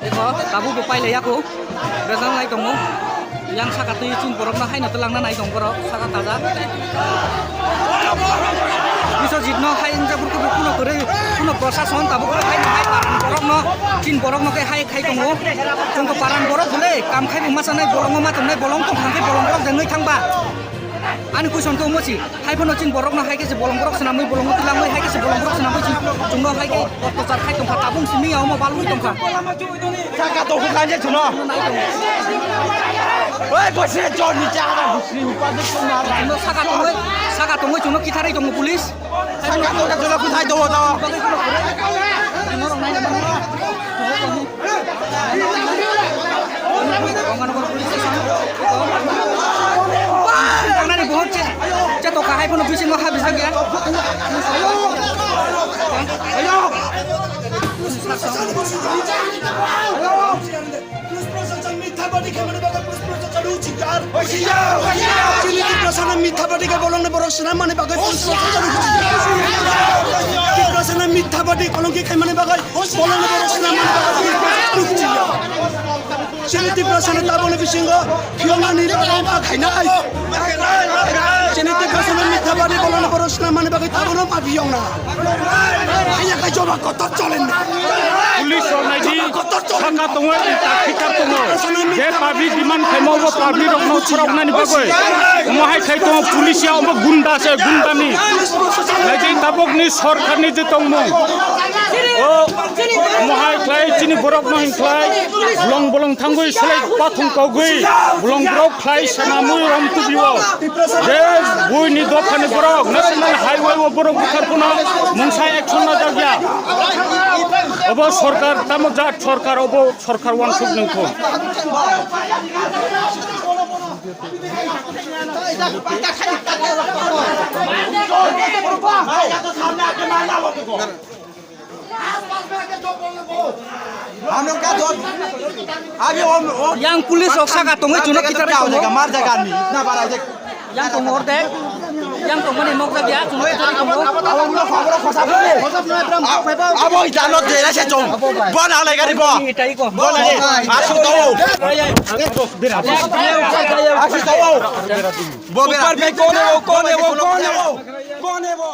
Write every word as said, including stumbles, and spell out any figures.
Eko, tabuk bo pailai yaku. Rejang lai tongo. Yang saka twi chini borokno haino twlangna nai tong borok, saka tajak. Biswajitno hai wngjak burkhe bo kuno kwrwi, kuno prosason tabuk haino hai paran borokno, chini borokno khe hai khai tongo. Chwngkhe paran borok bwle kam khai bo ma chanai, bolongo ma tongnai, bolong tong thang khe bolong borok jengwi thang ba. Ani question khe omo si, hai phano chini borokno hai khe se bolong borok swnamwi, bolongo twlangwi hai khe se bolong borok swnamwi chini chwngno hai khe ottochar khai tongkha, tabung simi ya omo balwi tongkha. Saka tongkha kanje chwngno. Oi, bosi chorni chara, bosi upadi chwngno. Chwngno saka tongwi, saka tongwi chwngno kitharwi tongo police. Saka tongkha chwngno kuthai tongo to. Ganganagar police station. Tangnani buhok che, che to kahai phano bisingo ha bijak ya. Police proshashan mithabadi khaimani bagwi police proshashan husiar. Chini Tiprasano mithabadi khe bolongni borok swnam mani bagwi police proshashan husiar. Tiprasano mithabadi kolongki khaimani bagwi bolongni borok swnam mani bagwi police proshashan husiar. Chini Tiprasano taboni bisingo phiyoknani bagwi ma khainai. Chini Tiprasano mithabadi bolongni borok swnam mani bagwi tabono ma phiyokna. Haya khe joba kotor cholenna. Police rok naidi, saka tongo, ita khikar tongo. Je public demand khaimo, bo public rokno khoroknani bagwi. Omo hai khai tongo, police ya omo gunda se, gundani. Naidi tabukni sorkarni je tongmung. O, omo hai khlai chini borokno hin khlai. Bolong bolong thangwi selai pathung kogwi. Bolong borok khlai sanamwi rom tubio. Je buini dophani borok national highway o borok bukhar phano mungsa action najak ya. Obo sorkar tamo jat sorkar obo sorkar wansuk nungkho. हम लोग का दो, अभी हम, हम, Yang police rok saka tongwi chwngno kitar tong jaga, मार जाएगा आदमी, इतना बड़ा है, देख। Yang tong hor de. Yang tong mani nok jaga ya, chwngno kitar tong. अब हम लोग, हम लोग फंसा दो। अब, अब वही जानो दे रहे से तुम। बोल आ लेगा रे, बोल। Itai ko. बोल रे, आंसू दो। आंसू दो। ऊपर पे कौन है वो, कौन है वो, कौन है वो? कौन है वो?